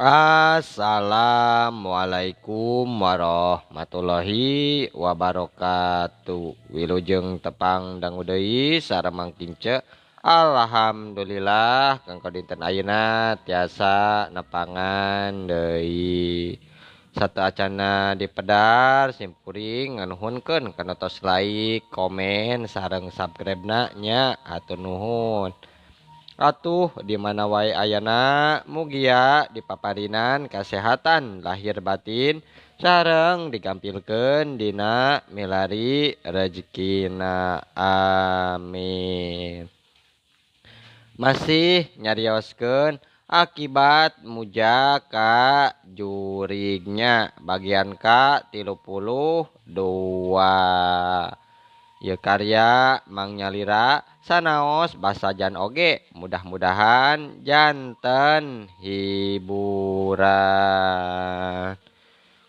Assalamualaikum warahmatullahi wabarakatuh. Wilujeng tepang dangu deui sareng Mang Kince. Alhamdulillah kanggo dinten ayeuna tiasa nepangan deui. Sateuacanna dipedar simkuring nganuhunkeun kana tos like, komen, sareng subscribe-na nya hatur nuhun. Atuh di mana wae ayana mugia dipaparinan kasehatan lahir batin sareng digampilkeun dina milari rejekina, amin. Masih nyarioskeun akibat muja ka jurignya bagian ka 32. Ieu karya Mang Nyalira sanaos basajan oge mudah-mudahan janten hiburan.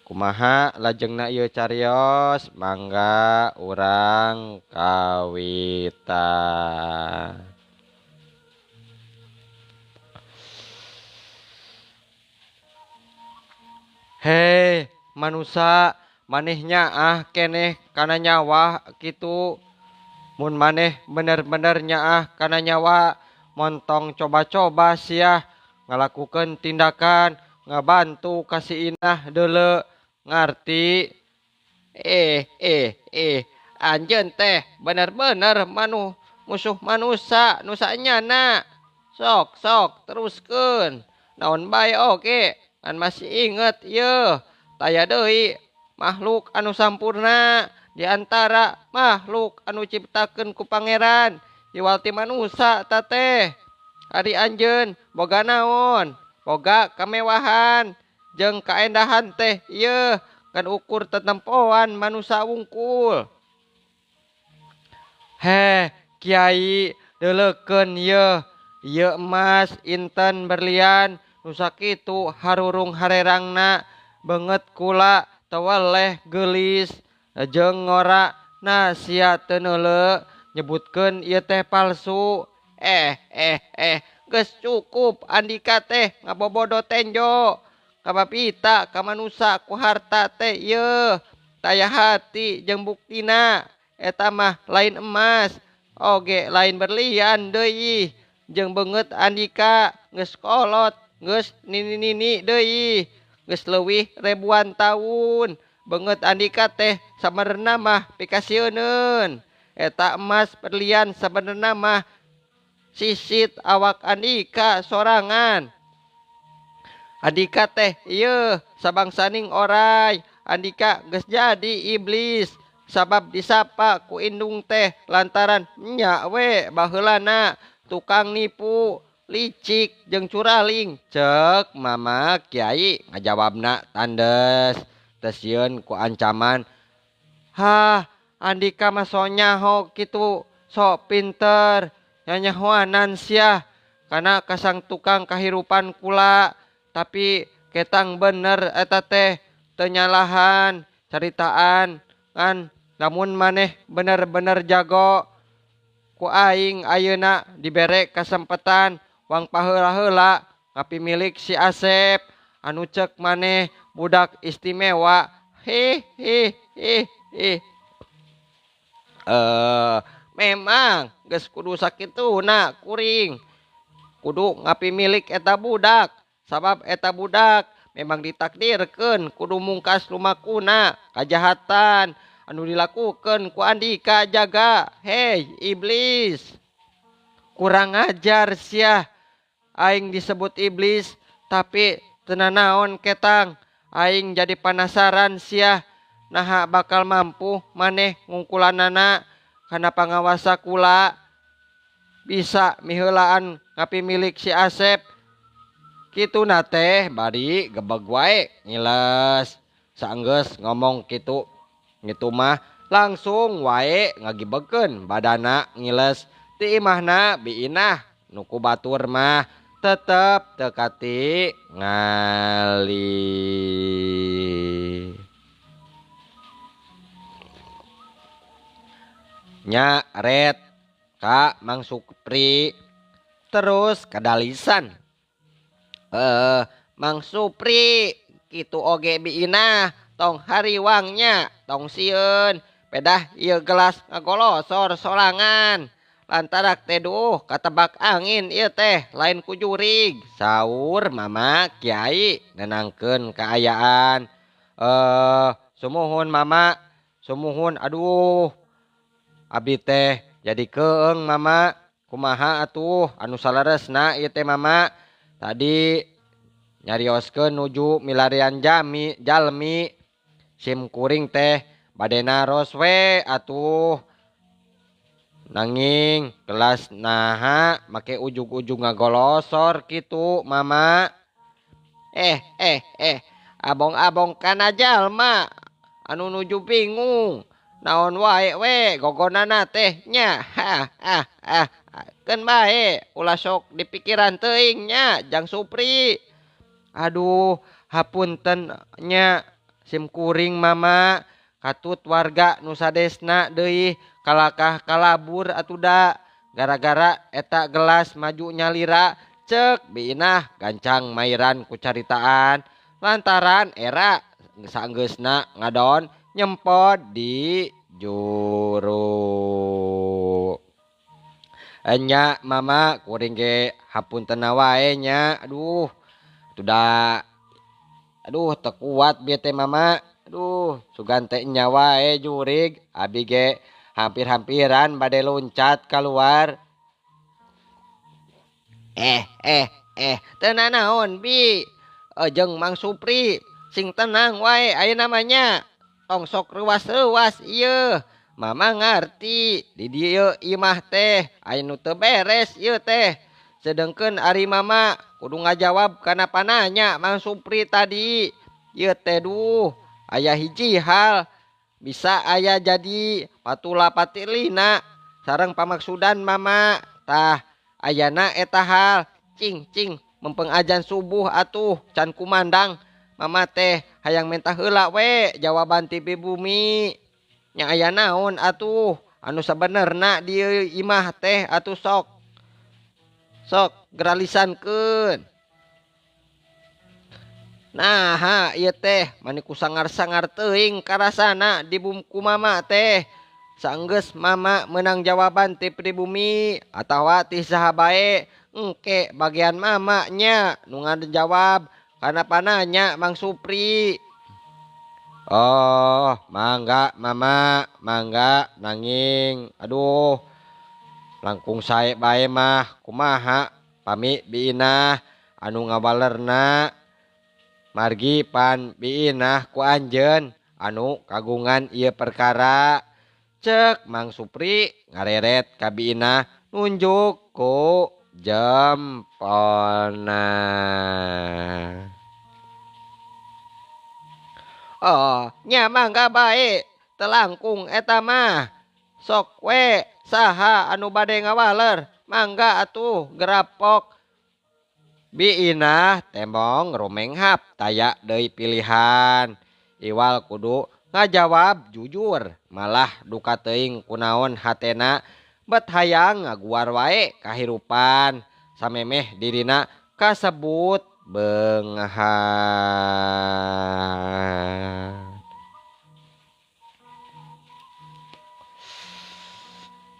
Kumaha lajengna ieu carios mangga urang kawitan. Hei manusa manehnya ah keneh kana nyawa kitu. Mun maneh bener-bener nyaah kana nyawa montong coba-coba siah ngalakukeun tindakan ngabantu ka si Inah deuleu ngarti. Anjeun teh bener-bener musuh manusa nu saenyana. Sok sok teruskeun naon bae oge ngan masih inget yeuh taya deui makhluk anu sampurna di antara makhluk anu ciptakeun ku pangeran iwal ti manusa ta teh. Ari anjeun boga naon? Boga kamewahan jeung kaendahan teh ieu kan ukur tetempoan manusa wungkul. Heh kiai deuleukeun yeuh ieu emas inten berlian nu sakitu harurung harerangna beungeut kula teweleh geulis jeung ngora na sia teu neuleu nyebutkeun ieu teh palsu. Geus cukup andika teh ngabobodo tenjo kabapita ka manusa ku harta teh ieu taya hati jeung buktina eta mah lain emas oge lain berlian deui jeung beungeut andika geus kolot geus nini-nini deui geus leuwih ribuan taun beungeut andika teh sabenerna mah pikasieuneun eta emas berlian sabenerna mah sisit awak andika sorangan. Andika teh ieu sabangsaning oray andika geus jadi iblis sabab disapa ku indung teh lantaran nya we baheulana tukang nipu licik jeung curaling. Cek mama kiai ngajawabna tandes teu sieun ku ancaman. Hah andika mah sok nyaho kitu sok pinter nyanyahoanan sia kana kasang tukang kahirupan kula tapi ketang bener eta teh teu nyalahan caritaan ngan lamun maneh bener-bener jago ku aing ayeuna dibere kasempatan wang paheula-heula ngapimilik si Asep anu cek maneh budak istimewa. Hi hi hi hi. Memang geus kudu sakituna kuring kudu ngapimilik eta budak sabab eta budak memang ditakdirkeun kudu mungkas lumakuna kajahatan anu dilakukeun ku andika jaga. Hei iblis kurang ajar sia aing disebut iblis tapi teu nanaon ketang aing jadi panasaran sia naha bakal mampu maneh ngungkulanana kana pangawasa kula bisa miheulaan ngapimilik si Asep kituna teh bari gebeg wae ngiles saenggeus ngomong kitu ngitu mah langsung wae ngagibegkeun badana ngiles ti imahna biinah nu ku batur mah tetep teu katingali. Nya ret ka Mang Supri terus kadalisan. Mang Supri kitu oge Bi Inah tong hariwangnya tong sieun pedah ieu gelas ngagolosor sorangan lantarak teh duh katebak angin ieu teh lain ku jurig saur Mama Kiai nenangkeun kaayaan. Sumuhun Mama sumuhun aduh abdi teh jadi keeng Mama kumaha atuh anu saleresna ieu teh Mama tadi nyarioskeun nuju milarian jami jalmi sim kuring teh bade naros we atuh nanging gelas naha make ujug-ujug ngagolosor kitu Mama. Abong-abong kana jalma anu nuju bingung naon wae we gogonana teh nya keun bae ulah sok dipikiran teuing nya Jang Supri. Aduh hapunten nya sim kuring Mama katut warga nu sadesna deui kalakah kalabur atuh da gara-gara eta gelas maju nyalira cek Bi Inah gancang mairan ku caritaan lantaran era sanggeusna ngadon nyempot di juru. Enya Mama kuring ge hapunten wae nya aduh atuh aduh teu kuat bieu teh Mama aduh sugan teh nya wae jurig abi ge hampir-hampiran bade loncat keluar. Teu nanaon Bi jeung Mang Supri sing tenang wae ayeuna mah nya tong sok reuas-reuas ieu Mama ngarti di dieu imah teh aya nu teu beres ieu teh sedengkeun ari Mama kudu ngajawab kana pananya Mang Supri tadi ieu teh duh aya hiji hal bisa aya jadi patula patilina sareng pamaksudan Mama tah ayana eta hal cing cing mempeng ajan subuh atuh can kumandang Mama teh hayang menta heula we jawaban ti bumi nya aya naon atuh anu sabenerna di imah teh atuh sok sok geralisankeun. Nah ieu teh mani ku sangar-sangar teuing karasana di bumku Mama teh sanggeus Mama meunang jawaban ti pribumi atawa ti saha bae engke bagian Mama nya nu ngajawab kana pananya Mang Supri. Oh mangga Mama mangga nanging aduh langkung sae bae mah kumaha pami Bi Inah anu ngawalerna margi pan Bi Inah ku anjeun anu kagungan ieu perkara cek Mang Supri ngareret ka Bi Inah nunjuk ku jempolna. Oh nya mangga bae telangkung eta mah sok we saha anu bade ngawaler mangga atuh gerapok. Bi Inah tembong rumenghap taya deui pilihan iwal kudu ngajawab jujur malah duka teuing kunaon hatena bet hayang ngaguar wae kahirupan samemeh dirina kasebut beunghar.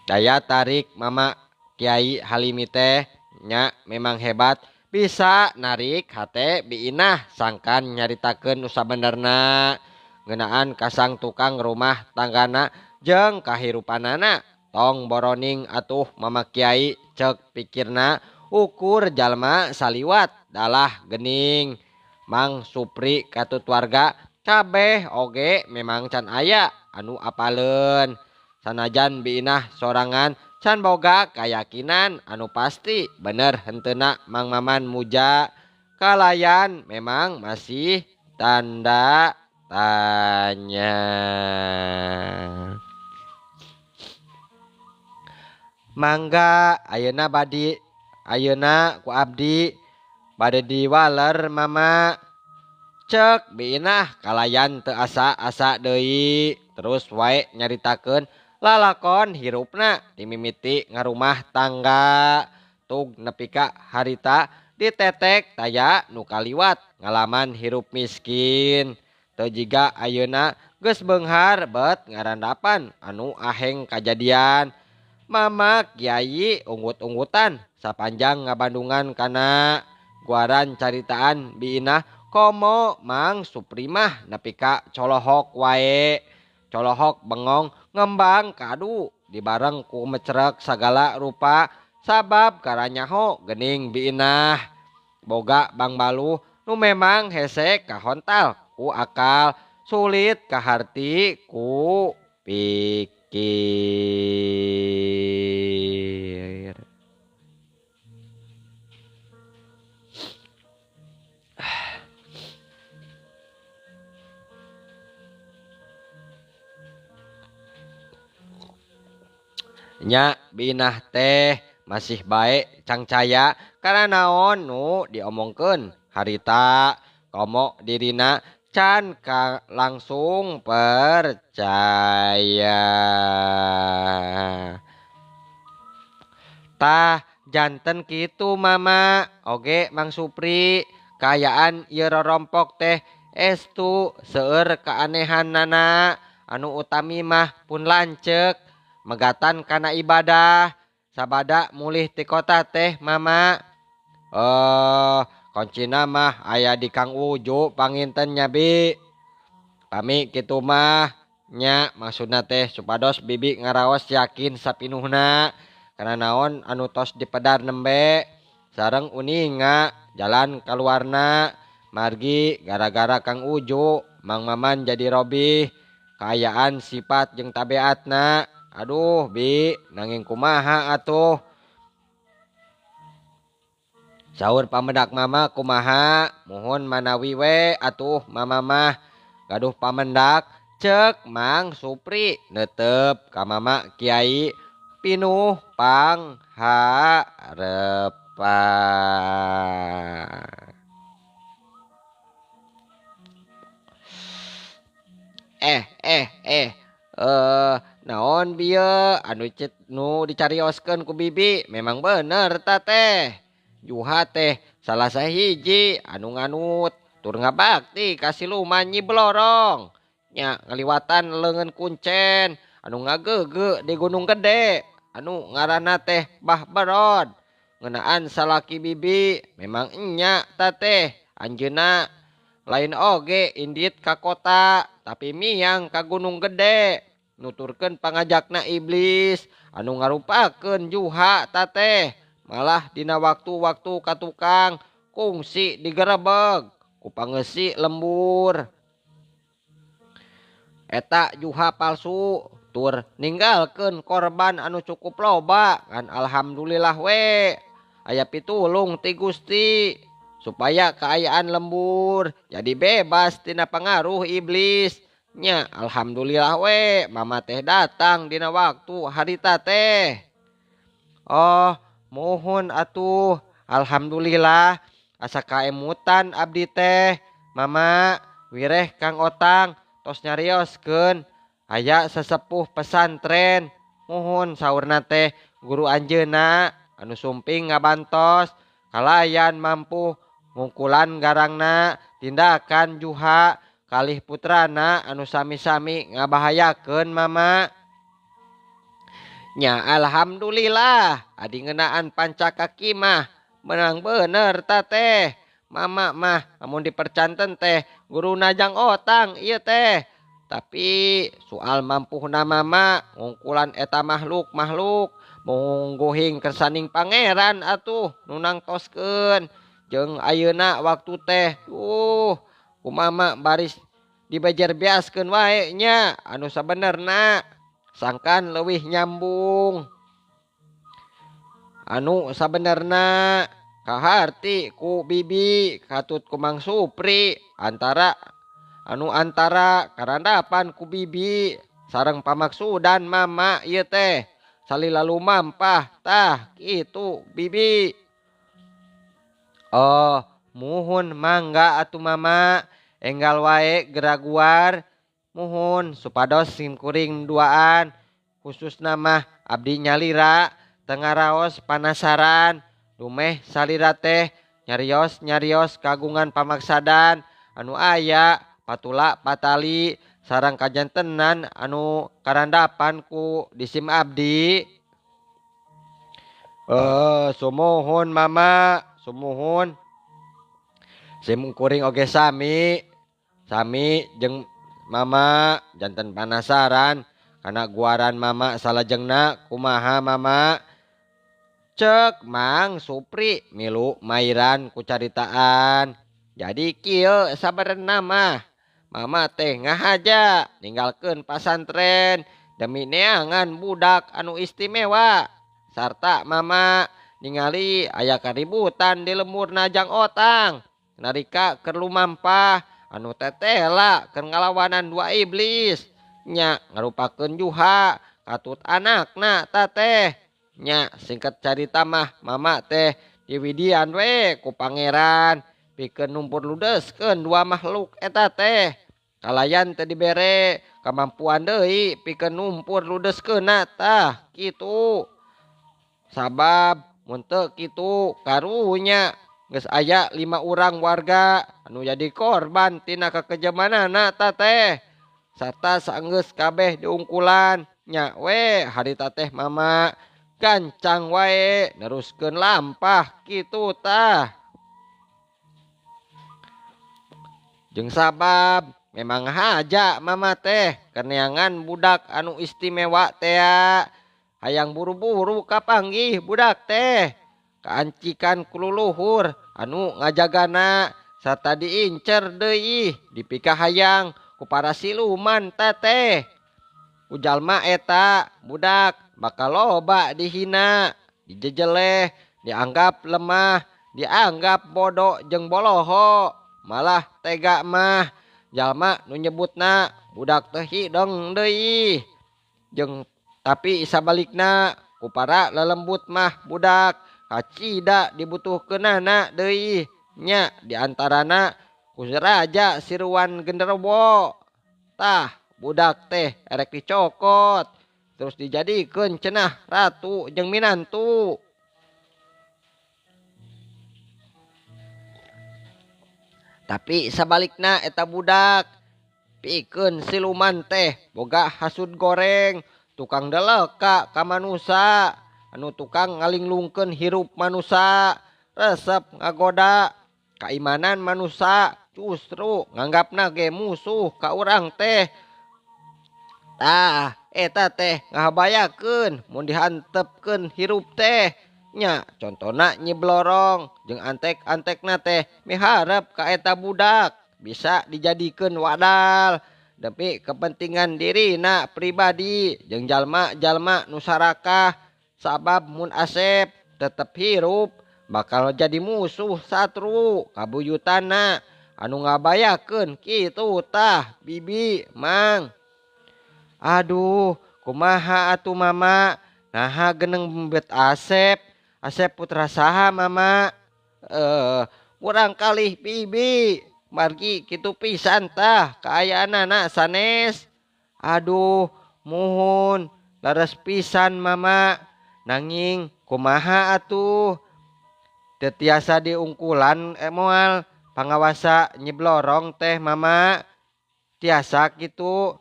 Daya tarik Mama Kiai Halimi teh nya memang hebat bisa narik hate Bi Inah sangkan nyaritakeun nu sabenerna ngeunaan kasang tukang rumah tanggana jeung kahirupanana. Tong boroning atuh Mama Kiai cek pikirna ukur jalma saliwat dalah gening. Mang Supri katut warga kabeh oge memang can aya anu apaleun sanajan Bi Inah sorangan can boga kayakinan anu pasti bener henteuna Mang Maman muja kalayan memang masih tanda tanya. Mangga ayeuna badi ayeuna ku abdi bade diwaler Mama cek Bi Inah kalayan teu asa-asa deui terus wae nyaritakeun lalakon hirupna dimimiti ngarumah tangga tug nepi ka harita Ditetek taya nu kaliwat ngalaman hirup miskin. Teu jiga ayeuna geus beunghar bet ngarandapan anu aheng kajadian. Mama kiai unggut-unggutan sapanjang ngabandungan kana guaran caritaan Bi Inah komo Mang Suprimah nepi ka colohok wae. Colohok bengong ngembang kadu dibareng ku mecerek sagala rupa sabab karanyaho geuning Bi Inah. Boga bangbaluh nu memang hese kahontal ku akal sulit kaharti ku pikir. Nya Bi Inah teh masih bae cangcaya karena naon nu diomongkeun harita komo dirina can ka langsung percaya. Tah janten kitu mama oge Mang Supri kaayaan ieu rorompok teh estu seueur keanehanana anu utami mah pun lanceuk megatan kana ibadah sabada mulih ti kota teh mama. Kuncina mah aya di Kang Uju panginten nya Bi. Pami kitu mah nya maksudna teh supados bibi ngaraos yakin sapinuhna karena naon anu tos dipedar nembe sareng uninga jalan kaluarna margi gara-gara Kang Uju Mang Maman jadi robih kaayaan sifat jeung tabiatna. Aduh Bi nanging kumaha atuh. Saur pamendak mama kumaha muhun manawi we atuh mama mah gaduh pamendak cek Mang Supri netep ka mama kiai pinuh pangharepan. Naon bieu anu cet nu dicarioskeun ku bibi memang bener ta teh. Juha teh salah sahiji anu nganut tur ngabakti ka siluman Nyi Blorong nya ngaliwatan leungeun kuncen anu ngageugeu di Gunung Gede anu ngaranna teh Bah Berod ngeunaan salaki bibi memang enya ta teh anjeunna lain oge indit ka kota tapi miang ka Gunung Gede nuturkeun pangajakna iblis anu ngarupakeun Juha ta teh malah dina waktu-waktu ka tukang kungsi digerebeg ku pangeusi lembur. Eta Juha palsu tur ninggalkeun korban anu cukup loba kan alhamdulillah we aya pitulung ti Gusti supaya kaayaan lembur jadi bebas tina pangaruh iblis nya alhamdulillah we mama teh datang dina waktu harita teh. Oh muhun atuh alhamdulillah asa kaemutan abdi teh mama wireh Kang Otang tos nyarioskeun aya sesepuh pesantren muhun saurna teh guru anjeunna anu sumping ngabantos kalayan mampu ngungkulan garangna tindakan Juha kalih putrana anu sami-sami ngabahayakeun mama. Nya alhamdulillah adi ngeunaan pancakaki mah menang bener ta teh mama mah amun dipercanten teh guruna jang Otang ieu teh tapi soal mampuhna mama ngungkulan eta makhluk-makhluk mungguhing kersaning pangeran atuh nu nangtoskeun jeung ayeuna waktu teh ku mama baris dibejer-beaskeun wae nya anu sabenerna sangkan leuwih nyambung anu sabenerna kaharti ku bibi katut ku Mang Supri antara anu antara karandapan ku bibi sareng pamaksudan mama ieu teh salila lumampah tah kitu bibi. Oh muhun mangga atuh mama enggal wae geraguar muhun supados simkuring duaan khususna mah abdi nyalira tengah raos panasaran dumeh salira teh Nyarios-nyarios kagungan pamaksadan anu aya patula patali sareng kajantenan anu karandapan ku disim abdi. Sumuhun mama, sumuhun. Sim kuring oge sami, sami jeung mama janten panasaran kana guaran mama salajengna kumaha mama. Cek Mang Supri milu mairan ku caritaan. Jadi kieu sabenerna mah mama teh ngahaja ninggalkeun pasantren demi neangan budak anu istimewa sarta mama ningali aya kaributan di lemurna Jang Otang nalika keur lumampah anu tetela keur ngalawanan dua iblis nya ngarupakeun juha katut anakna ta teh. Nya singkat carita mah mama teh diwidian we ku pangeran pikeun numpur ludeskeun dua makhluk eta teh. Kalayan teh dibere kamampuan deui pikeun numpur ludeskeunna tah kitu. Sabab mun teu kitu karunya geus aya 5 urang warga anu jadi korban tina kekejamanana ta teh. Sarta saenggeus kabeh diungkulan nya we harita teh mama gancang wae neruskeun lampah kitu tah. Jeung sabab memang haja mama teh keneangan budak anu istimewa tea. Hayang buru-buru kapanggih budak teh. Kaancikan kululuhur anu ngajagana sarta diincer deui dipikahayang ku para siluman ta teh. Ku jalma eta budak bakal loba dihina, dijejeleh, dianggap lemah, dianggap bodoh jeung boloho. Malah tega mah jalma nu nyebutna budak teh hideng deui. Jeung tapi sabalikna ku para lelembut mah budak kacida dibutuhkeunana deui nya diantarana ku raja siruan genderuwo. Tah budak teh erek dicokot terus dijadikeun cenah ratu jeung minantu. Tapi sabalikna eta budak pikeun siluman teh boga hasud goreng, tukang deleka ka manusa, anu tukang ngalinglungkeun hirup manusa, resep ngagoda kaimanan manusa, justru nganggapna ge musuh ka urang teh. Tah eta teh ngahabayakeun mun dihantepkeun hirup teh. Nya contona Nyi Blorong jeung antek-antekna teh miharep ka eta budak bisa dijadikeun wadal demi kepentingan dirina pribadi jeung jalma-jalma nu sarakah. Sabab mun Asep tetep hirup bakal jadi musuh satru kabuyutanna anu ngabayakeun kitu tah bibi mang. Aduh kumaha atuh mama, naha geneng bet Asep. Asep putra saha mama? Urang kalih bibi margi kitu pisan tah kaayaanana sanes. Aduh muhun leres pisan mama, nanging kumaha atuh teu tiasa diungkulan moal pangawasa Nyi Blorong teh mama. Tiasa kitu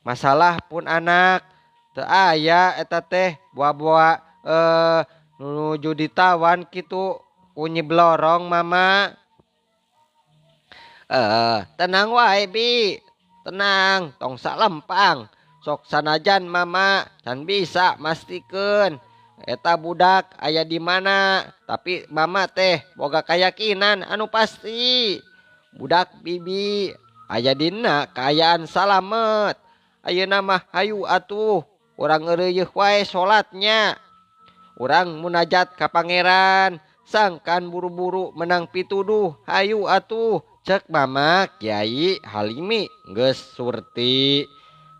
masalah pun anak teu aya eta teh buah-buah nuju ditawan kitu ku Nyi Blorong mama. Tenang wae bi, tenang tong salempang. Sok sanajan mama can bisa mastikeun eta budak aya di mana, tapi mama teh boga kayakinan anu pasti budak bibi aya dina kaayaan salamet. Ayeuna mah hayu atuh urang ngeureuyeuh wae salatnya. Urang munajat ka pangeran sangkan buru-buru menang pituduh. Hayu atuh cek mama Kiai Halimi geus surti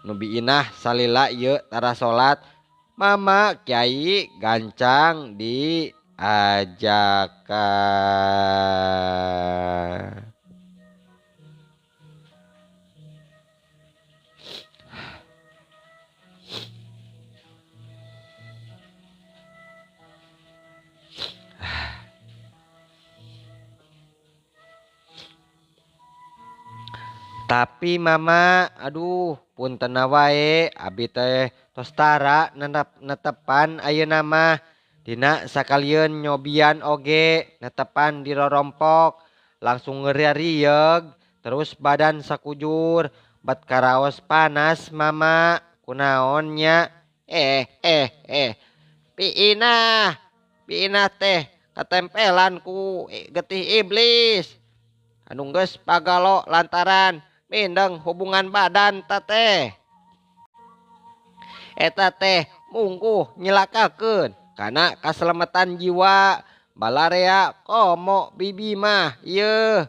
nu biinah salila ieu tara salat. Mama Kiai gancang diajakan. Tapi mama aduh punten wae abi teh tos tara netepan ayeuna mah dina sakalieun nyobian oge netepan di rorompok langsung ngeriarieg terus badan sakujur bet karaos panas mama kunaon nya Bi Inah teh katempelan ku getih iblis anu geus pagalo lantaran mindeng hubungan badan ta teh eta teh mungguh nyelakakeun kana kaselamatan jiwa balarea komo bibi mah ieu.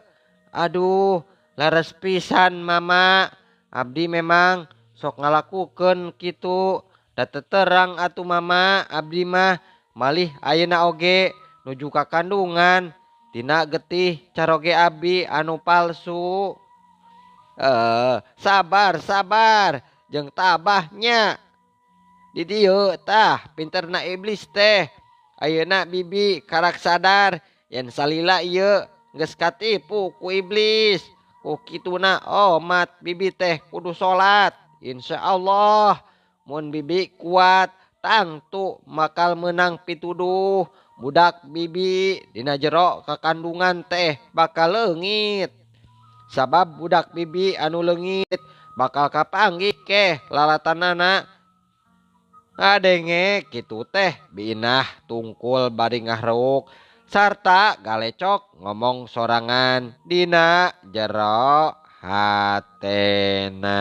Aduh leres pisan mama abdi memang sok ngalakukeun kitu da terang atuh mama abdi mah malih ayeuna oge nuju ka kandungan tina getih caroge abdi anu palsu. Sabar sabar jeung tabahnya di dieu tah pinterna iblis teh ayeuna bibi karak sadar yen salila ieu geus katipu ku iblis ku kituna omat bibi teh kudu salat insyaallah mun bibi kuat tangtu bakal meunang pituduh budak bibi dina jero kakandungan teh bakal leungit sabab budak bibi anu leungit bakal kapanggih keh lalatanana. Ngadenge kitu teh Bi Inah tungkul bari ngahreuk sarta galecok ngomong sorangan dina jero hatena.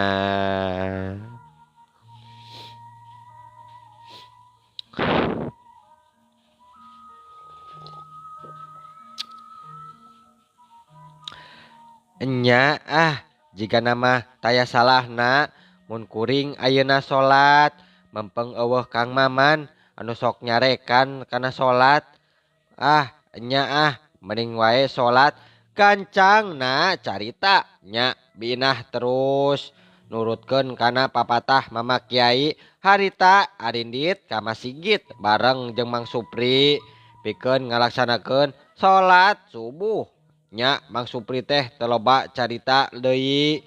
Enya ah jigana mah taya salahna mun kuring ayeuna salat mempeng eueuh Kang Maman anu sok nyarekan kana salat. Ah enya ah mending wae salat gancangna carita nya Bi Inah terus nurutkeun kana papatah Mama Kiai harita arindit ka masigit bareng jeung Mang Supri pikeun ngalaksanakeun salat subuh. Nya Mang Supri teh teu loba carita deui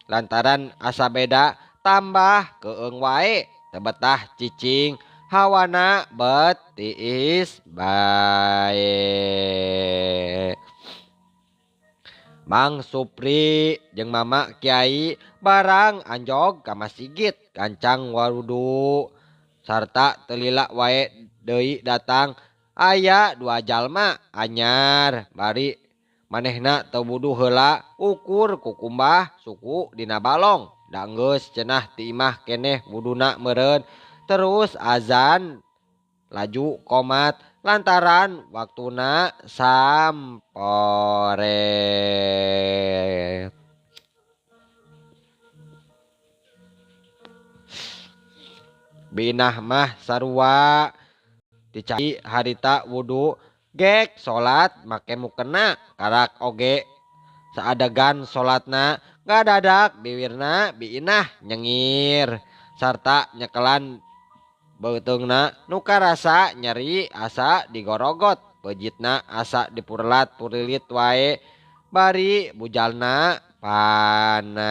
lantaran asa beda tambah keung wae teu betah cicing hawana bet tiis bae. Mang Supri jeung Mama Kiai barang anjog ka masigit gancang warudu sarta teu lila wae deui datang aya dua jalma anyar bari manehna teu wudu heula ukur kukumbah suku dina balong da geus cenah ti imah keneh wuduna meureun terus azan laju qomat lantaran waktuna samporet. Bi Inah mah sarua dicai harita wudu gek salat make mukena karak oge saadegan salatna ngadadak biwirna Bi Inah nyengir sarta nyekelan beuteungna nu karasa nyeri asa digorogot peujitna asa dipurlat purilit wae bari bujalna panas.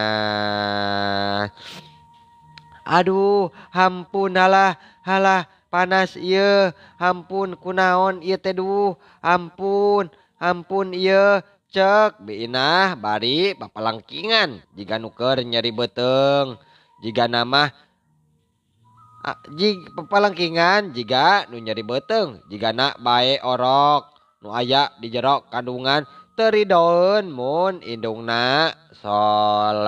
Aduh hampun halah halah panas ieu hampun kunaon ieu teh duh ampun ampun ieu cek Bi Inah bari papalangkingan jiga nu keur nyeri beuteung jigana mah papalangkingan jiga nu nyeri beuteung jigana bae orok nu aya di jero kandungan teu ridoeun mun indungna salat.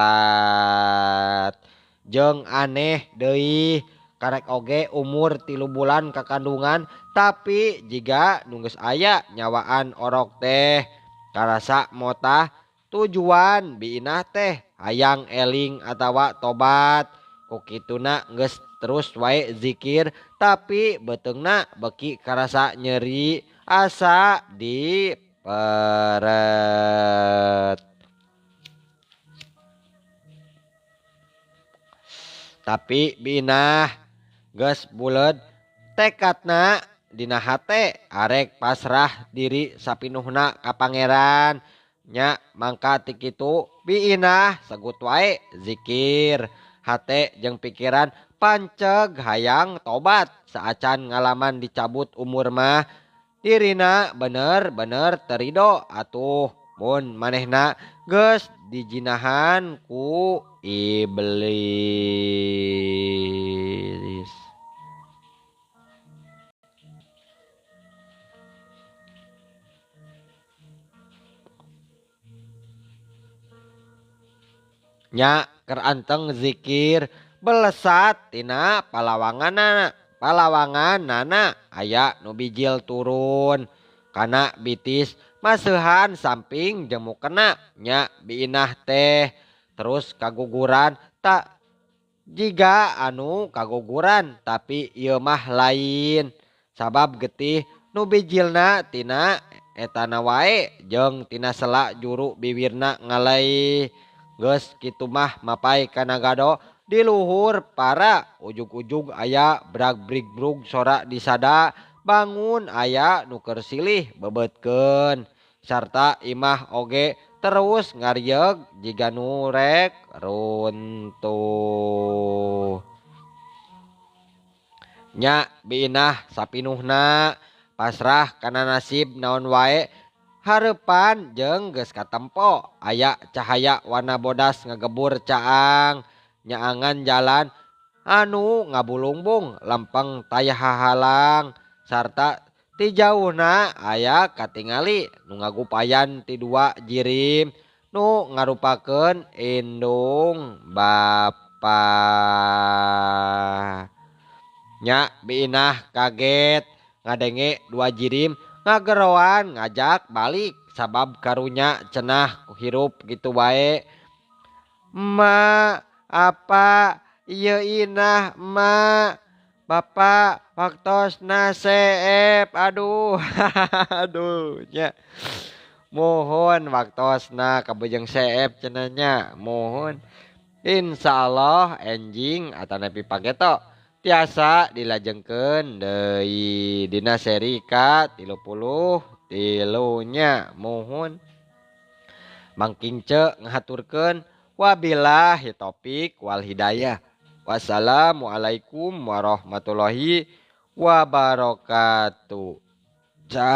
Jeung aneh deui karek oge umur 3 bulan kakandungan tapi jiga nu geus aya nyawaan orok teh karasa motah tujuan Bi Inah teh hayang eling atawa tobat ku kituna geus terus wae zikir tapi beuteungna beuki karasa nyeri asa diperet. Tapi Bi Inah geus buleud tekadna dina hate arek pasrah diri sapinuhna ka Pangeran Nya mangka ti kitu Biinah segut wae zikir hate jeung pikiran panceg hayang tobat saacan ngalaman dicabut umur mah dirina bener-bener teu rido atuh mun manehna geus dijinahan ku iblis. Nya keur anteng zikir belesat tina palawanganana palawanganana aya nu bijil turun kana bitis maseuhan samping jeung mukena nya Biinah teh terus kaguguran tak jiga anu kaguguran tapi ieu mah lain sabab getih nu bijilna tina etana wae jeung tina sela juru biwirna ngalai. Geus kitu mah mapai kana gado di luhur para ujug-ujug aya brag brig brug sora disada bangun aya nu keur silih bebeutkeun sarta imah oge terus ngarieug jiga nu rek runtuh. Nya Biinah sapinuhna pasrah kana nasib naon wae hareupan jeung geus katempo aya cahaya warna bodas ngagebur caang nyaangan jalan anu ngabulungbung lempeng taya hahalang sarta ti jauhna aya katingali nu ngagupayan ti dua jirim nu ngarupakeun indung bapa. Nya Biinah kaget ngadenge dua jirim ngageroan ngajak balik sabab karunya cenah hirup gitu wae. Ma apa ieu Inah ma bapak waktosna seep aduh aduh nya mohon waktosna kabujeng seep cenah nya mohon insyaallah enjing atanapi pageto tiasa dilajengkeun deui dina seri ka 33 nya mohon. Mangking ce ngahaturkeun wabillahi taufik wal hidayah. Wassalamualaikum warahmatullahi wabarakatuh. Ja.